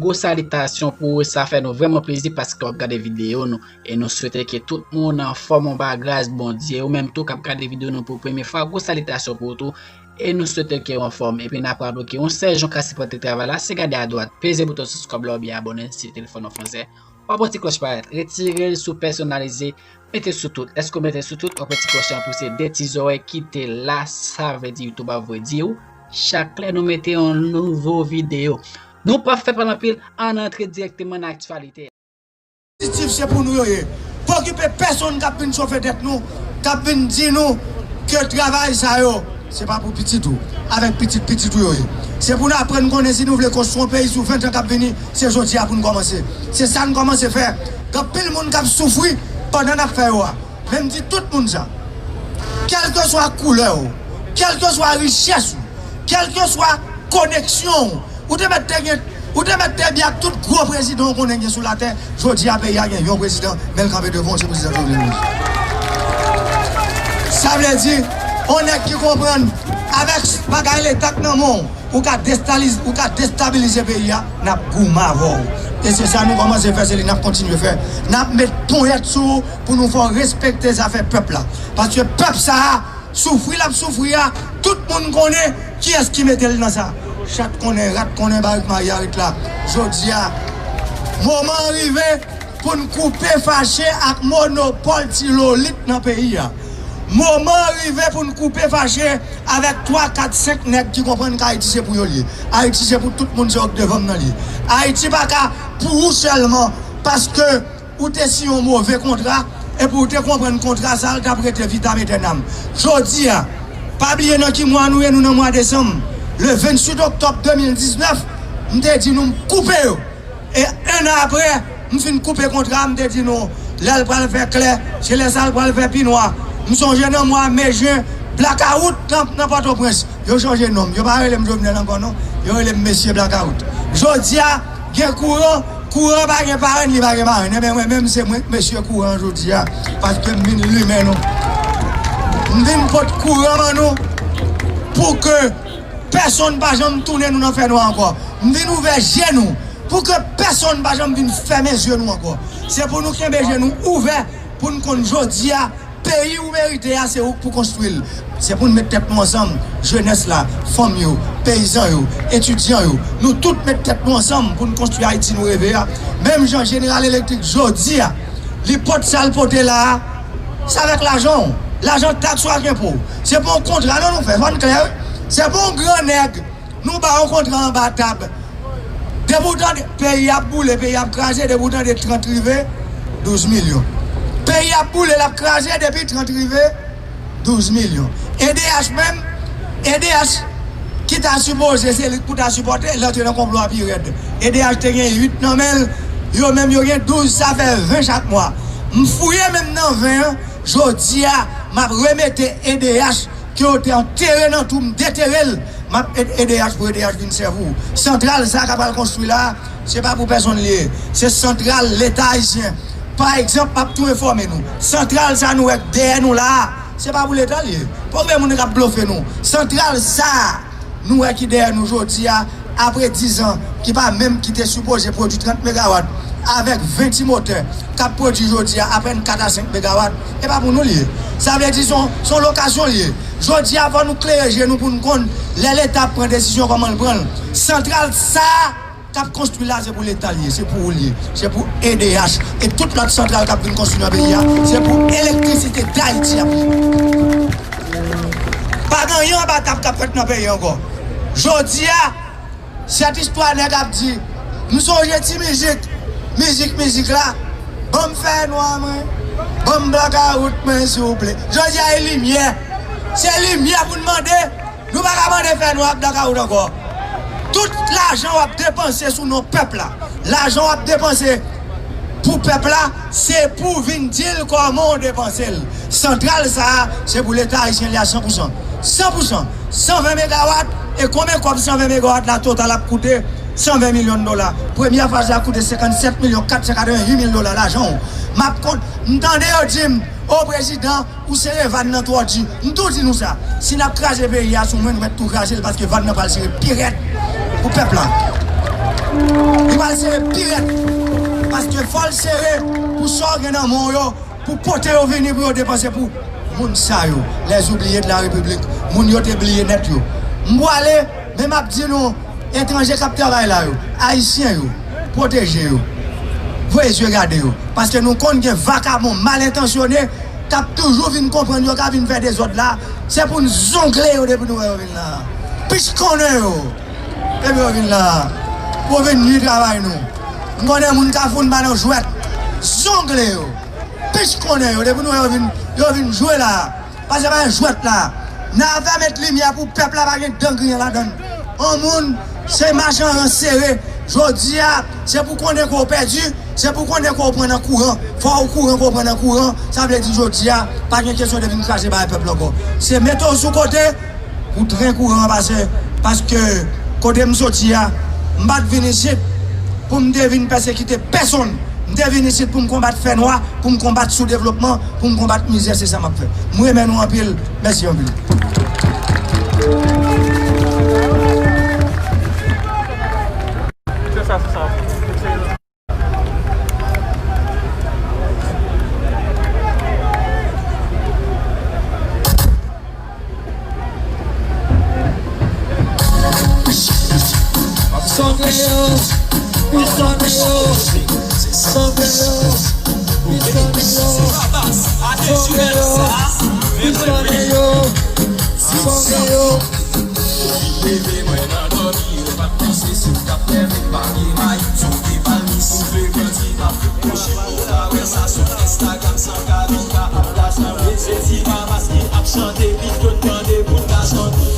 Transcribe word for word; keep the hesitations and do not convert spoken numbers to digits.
Gwo salitasyon pou ou, sa fè nou vrèman plezi paske w ap gade videyo nou. E nou swete ke tout moun anfòm anba gras Bondye. Ou menm tou k ap gade videyo nou pou premye fwa, gwo salitasyon pou ou tou. E nou swete ke w anfòm. Epi n ap raple ke yon sèl jan w ka sipòte travay la, se gade adwat, peze bouton subscribe la oubyen abòne si telefòn ou fransè. W ap wè ti klòch parèt. Retire l sou pèsonalize. Mete sou tout. Lèske w mete sou tout, w ap wè ti klòch lan pouse de ti zòrèy kite la. Sa vle di YouTube ap voye di w chak lè nou mete yon nouvo videyo. Nou p ap fè pale anpil, ann antre dirèkteman nan aktyalite a. Pozitif se pou nou yo ye. Pa okipe pèsonn k ap vin chofe tèt nou, k ap vin di nou ke travay sa yo, se pa pou pitit ou, avèk pitit pitit ou yo ye. Se pou n aprann konnen si nou vle konstwi yon peyi sou ven tan k ap vini, se jodi a pou n kòmanse. Se sa n kòmanse fè. Gen anpil moun k ap soufri pandan n ap fè yo a. Men m di tout moun sa. Kèlkeswa koulè w, kèlkeswa richès ou, kèlkeswa koneksyon w, ou te mèt te gen, ou te mèt te byen ak tout gwo prezidan w konnen gen sou latè. Jodi a, peyi a gen yon prezidan, men l kanpe devan w, se prezidan Jovenel Moïse. Sa vle di, yon nèg ki konprann, avèk bagay leta k nan men w, ou ka destaliz-, ou ka destabilize peyi a, n ap goumen avè w. E se sa nou kòmanse fè, se li n ap kontinye fè. N ap met ponyèt sou ou pou nou fè w respekte zafè pèp la. Paske pèp sa a, soufri l ap soufri a, tout moun konnen kiyès ki mete l nan sa. Chat konnen, rat konnen, barik mayi a ret la. Jodi a, moman an rive pou n koupe fache ak monopòl ti lolit nan peyi a. Moman an rive pou n koupe fache avèk twa, kat, senk nèg ki konprann ke Ayiti se pou yo l ye. Ayiti se pou tout moun, se yo k devan m nan l ye. Ayiti pa ka pou ou sèlman, paske ou te siyen yon move kontra, epi ou te konprann kontra sa a, l t ap rete vitam aeternam. Jodi a, pa bliye nan ki mwa nou ye, nou nan mwa desanm. Le venntuit oktòb de mil diznèf, m te di nou m koupe yo. E en an apre, m fin koupe kontra a, m te di nou, lè l pral fè klè, se lè sa l pral fè pi nwa. M sonje nan mwa me, jen, blakawout nan, nan Pòtoprens. Yo chanje non m. Yo pa rele m Jovenel ankò non. Yo rele m Mesye Blakawout. Jodi a, gen kouran, kouran pa gen parenn, li pa gen marenn. Enben, mwen menm, se mwen k mesye kouran an jodi a, paske m vin limen nou. M vin pot kouran ban nou pou ke pèsonn pa janm tounen nou nan fènwa ankò. M vin ouvè je nou pou ke pèsonn pa janm vin fèmen zye nou ankò. Se pou nou kenbe je nou ouvè, pou n konn jodi a, peyi ou merite a, se ou k pou konstwi l. Se pou n met tèt nou ansanm, jenès la, fanm yo, peyizan yo, etidyan yo. Nou tout met tèt nou ansanm pou n konstwi Ayiti nou reve a. Menm jan Jeneral Elektrik jodi a, li pot sa l pote la a, se avèk lajan w. Lajan taks ou ak enpo w. Se pa yon kontra non nou fè, fò n klè wi. Se pa yon gran nèg nou ba yon kontra anba tab. Depi w tande peyi ap boule, peyi ap kraze, depi w tande trant rive, douz milyon. Peyi ap boule, l ap kraze, depi trant rive, douz milyon. E D H menm, E D H ki ta sipoze se li k pou ta sipòte, l antre nan konplo a pi rèd. E D H te gen uit nan men l, yo menm yo gen douz, sa fè ven chak mwa. M fouye menm nan ven an, jodi a, m ap remete E D H ke yo te antere nan twou, m detere l, m ap ede E D H pou E D H vin sèvi w. Santral sa a k ap al konstwi la a, se pa pou pèsonn li ye. Se santral Leta ayisyen. Pa egzanp, m ap tou enfòme nou. Santral sa a nou wè k dèyè nou la a, se pa pou Leta li ye. Pa okipe moun k ap blofe nou. Santral sa a, nou wè ki dèyè nou jodi a, apre diz an, ki pa menm ki te sipoze pwodui trant megawat, avèk ven ti motè k ap pwodui jodi a apèn kat a senk megawat, e pa pou nou l ye. Sa vle di se yon, se yon lokasyon l ye. Jodi a, fò nou klere je nou pou n konn lè Leta ap pran desizyon kòman l pran l. Santral sa a k ap konstwi la, se pou Leta l ye, se pou ou l ye, se pou E D H. E tout lòt santral k ap vin konstwi nan peyi a, se pou Elektrisite Dayiti ap ye. Pa gen anyen anba tab k ap fèt nan peyi ankò. Jodi a, sèt istwa nèg ap di, m sonje ti mizik, mizik, mizik la, ban m fènwa mwen, ban m blakawout mwen, siwouplè. Jodi a, e limyè. Se limyè pou n mande. Nou pa ka mande fènwa ak blakawout ankò. Tout lajan w ap depanse sou non pèp la, lajan w ap depanse pou pèp la, se pou w vin di l kòman w depanse l. Santral sa a, se pou Leta ayisyen li a san pou san. San pou san. San ven megawat, e konbyen kòb san ven megawat la Total ap koute? San ven milyon dola. Premyè faz la koute senkannsèt milyon kat san katrevenhuit mil dola lajan w. M ap kont, m tande yo di m, o prezidan, ou sere vàn nan twò di. M tou di nou sa. Si n ap kraze peyi a sou mwen, nou mèt tou kraze l paske vàn nan pral sere pi rèd pou pèp la. Li pral sere pi rèd. Paske fò l sere pou sa w gen nan men w yo, pou pote yo vini pou yo depanse pou moun sa yo, les oubliés de la République, moun yo te bliye nèt yo. M pwale, men m ap di nou, etranje k ap travay la yo, ayisyen yo, pwoteje yo. Voye zye gade yo. Paske nou konn gen vakabon mal entansyone k ap toujou vin konprann yo ka vin fè dezòd la. Se pou n zongle yo depi nou wè yo vin la. Pich konnen yo. Depi yo vin la. Pou yo vin nwi travay nou. M konnen moun Kafou n pa nan jwèt. Zongle yo. Pich konnen yo. Depi nou wè yo vin, yo vin jwe la. Pase pa jwèt la. N a fè met limyè pou pèp la pa gen dan griyen ladan l. On moun, se machan ran sere. Jodi a, se pou konnen ke w pèdi, se pou konnen ke w pran nan kouran. Fò w kouran, ke w pran nan kouran. Sa vle di jodi a, pa gen kesyon de vin krache bay pèp la ankò. Se mete w sou kote pou tren kouran an pase. Paske kote m soti a, m pa t vin isit pou m te vin pèsekite pèsonn. M te vin isit pou m konbat fènwa, pou m konbat soudevlopman, pou m konbat mizè, se sa m ap fè. M renmen nou anpil. Mèsi anpil. Se sa, se sa. Songe yo, wi songe yo, songe yo, wi songe yo, songe yo, wi songe yo, songe yo. Leve mwen nan dòmi, yo pa t panse si w t ap leve, pa gen may, songe palmis, songe bandi, m ap pwoche pou w ka wè sa sou Instagram, san kabika ap tache, se ti babas ki ap chante, bit yo tande pou n ka chante.